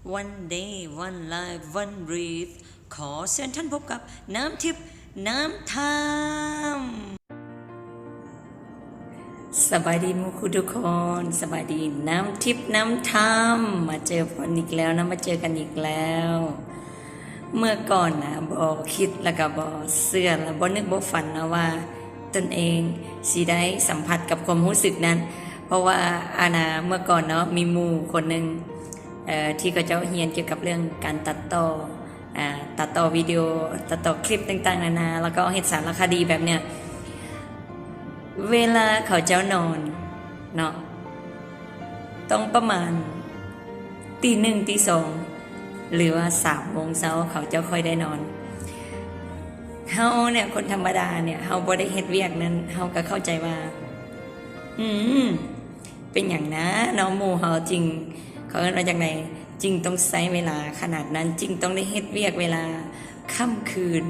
One Day One Life One Breath ຂໍເຊີນທ່ານພົບກັບ ນ້ຳທິບ ນ້ຳທຳ. ສະບາຍດີໝູ່ຄູ່ທຸກຄົນ, ສະບາຍດີ ນ້ຳທິບ ນ້ຳທຳ. ມາເຈີກັນອີກແລ້ວນະ, ມາເຈີກັນອີກແລ້ວ. ເມື່ອກ່ອນນະ ບໍ່ຄິດ ແລ້ວກໍບໍ່ເຊື່ອ ແລະ ບໍ່ນຶກບໍ່ຝັນເນາະວ່າ ຕົນເອງຊິໄດ້ສຳຜັດກັບຄວາມຮູ້ສຶກນັ້ນ. ເພາະວ່າ ອັນນະ ເມື່ອກ່ອນເນາະ ມີໝູ່ຄົນໜຶ່ງ ເອີ ທີ່ເຂົາເຈົ້າຮຽນກ່ຽວກັບເລື່ອງການຕັດຕໍ່ ອາ ຕັດຕໍ່ວິດີໂອ ຕັດຕໍ່ຄລິບຕ່າງໆນານາ ແລ້ວກໍເຮັດສາລະຄະດີແບບເນີ້ຍ. ເວລາເຂົາເຈົ້ານອນເນາະ ຕ້ອງປະມານຕີໜຶ່ງ ຕີສອງ ຫຼືວ່າສາມໂມງເຊົ້າ ເຂົາເຈົ້າຄ່ອຍໄດ້ນອນ. ເຮົາເນ່ຍ ຄົນທຳມະດາເນ່ຍ ເຮົາບໍ່ໄດ້ເຮັດວຽກນັ້ນ ເຮົາກໍເຂົ້າໃຈວ່າ ອືມ ເປັນຫຍັງນະເນາະ ໝູ່ເຮົາຈຶ່ງ ເຂົາເອີ້ນວ່າຈັ່ງໃດ ຈຶ່ງຕ້ອງໃຊ້ເວລາຂະໜາດນັ້ນ ຈຶ່ງຕ້ອງໄດ້ເຮັດວຽກເວລາຄ່ຳຄືນ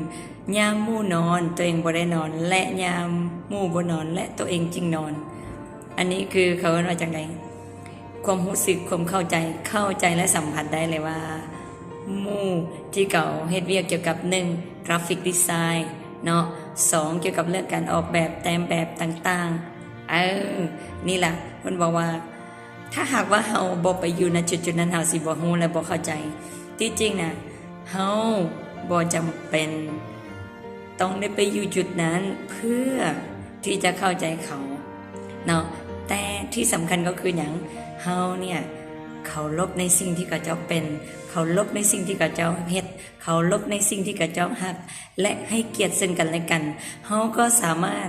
ຍາມໝູ່ນອນ ຕົວເອງບໍ່ໄດ້ນອນ ແລະ ຍາມໝູ່ບໍ່ນອນ ແລະ ຕົວເອງຈຶ່ງນອນ. ອັນນີ້ຄືເຂົາເອີ້ນວ່າຈັ່ງໃດ? ຄວາມຮູ້ສຶກ ຄວາມເຂົ້າໃຈ ເຂົ້າໃຈ ແລະ ສຳຜັດໄດ້ເລີຍວ່າ ໝູ່ທີ່ເຂົາເຮັດວຽກກ່ຽວກັບ ໜຶ່ງ ກຣາຟິກດີໄຊເນາະ, ສອງ ກ່ຽວກັບເລື່ອງການອອກແບບ ແຕ້ມແບບຕ່າງໆ. ເອີ ນີ້ລະ ເພິ່ນບອກວ່າ ຖ້າຫາກວ່າເຮົາບໍ່ໄປຢູ່ ນະ ຈຸດໆນັ້ນ ເຮົາຊິບໍ່ຮູ້ ແລະ ບໍ່ເຂົ້າໃຈ. ທີ່ຈິງນະ ເຮົາບໍ່ຈຳເປັນຕ້ອງໄດ້ໄປຢູ່ຈຸດນັ້ນ ເພື່ອທີ່ຈະເຂົ້າໃຈເຂົາເນາະ. ແຕ່ທີ່ສຳຄັນກໍຄືຫຍັງ? ເຮົາເນ່ຍເຄົາລົບໃນສິ່ງທີ່ເຂົາເຈົ້າເປັນ, ເຄົາລົບໃນສິ່ງທີ່ເຂົາເຈົ້າເຮັດ, ເຄົາລົບໃນສິ່ງທີ່ເຂົາເຈົ້າຮັກ ແລະ ໃຫ້ກຽດເຊິ່ງກັນແລະກັນ. ເຮົາກໍສາມາດ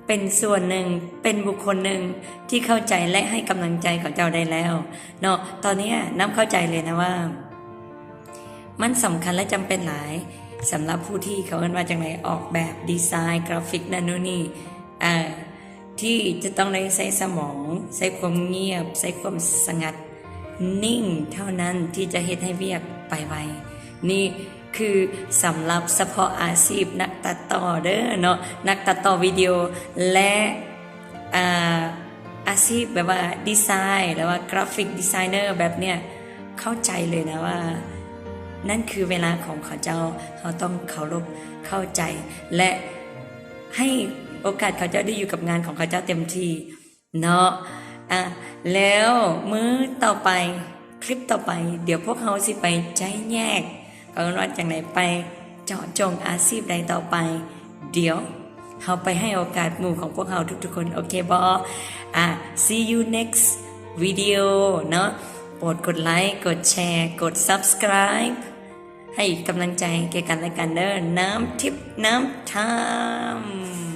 ເປັນສ່ວນໜຶ່ງ ເປັນບຸກຄົນໜຶ່ງທີ່ເຂົ້າໃຈ ແລະ ໃຫ້ກຳລັງໃຈເຂົາເຈົ້າໄດ້ແລ້ວເນາະ. ຕອນເນີ້ຍ ນ້ຳເຂົ້າໃຈເລີຍນະວ່າ ມັນສຳຄັນ ແລະ ຈຳເປັນຫຼາຍ ສຳລັບຜູ້ທີ່ ເຂົາເອີ້ນວ່າຈັ່ງໃດ ອອກແບບ ດີໄຊ ກຣາຟິກ ນັ້ນໂນ່ນນີ້ ເອີ ທີ່ຈະຕ້ອງໄດ້ໃຊ້ສະໝອງ, ໃຊ້ຄວາມງຽບ, ໃຊ້ຄວາມສະຫງັດ ນິ່ງເທົ່ານັ້ນທີ່ຈະເຮັດໃຫ້ວຽກໄປໄວ. ນີ້ຄືສຳລັບສະເພາະອາຊີບນັກຕັດຕໍ່ເດີເນາະ, ນັກຕັດຕໍ່ວິດີໂອ ແລະ ອາ ອາຊີບແບບວ່າດີໄຊ ຫຼືວ່າກຣາຟິກດີໄຊເນີແບບເນີ້ຍ ເຂົ້າໃຈເລີຍນະວ່າ ນັ້ນຄືເວລາຂອງເຂົາເຈົ້າ, ເຮົາຕ້ອງເຄົາລົບ, ເຂົ້າໃຈ ແລະ ໃຫ້ໂອກາດເຂົາເຈົ້າໄດ້ຢູ່ກັບງານຂອງເຂົາເຈົ້າເຕັມທີ່ ເນາະ. ອາ ແລ້ວມື້ຕໍ່ໄປ ຄລິບຕໍ່ໄປ ດຽວພວກເຮົາຊິໄປໄຈ້ແຍກ ເຂົາເອີ້ນວ່າຈັ່ງໃດ ໄປເຈາະຈົງອາຊີບໃດຕໍ່ໄປ. ດຽວເຮົາໄປໃຫ້ໂອກາດໝູ່ຂອງພວກເຮົາທຸກໆຄົນ ໂອເຄບໍ່? ອາ see you next video ເນາະ. ໂປດກົດໄລ ກົດແຊ ກົດ subscribe ໃຫ້ກຳລັງໃຈແກ່ກັນແລະກັນເດີ. ນ້ຳທິບ ນ້ຳທຳ.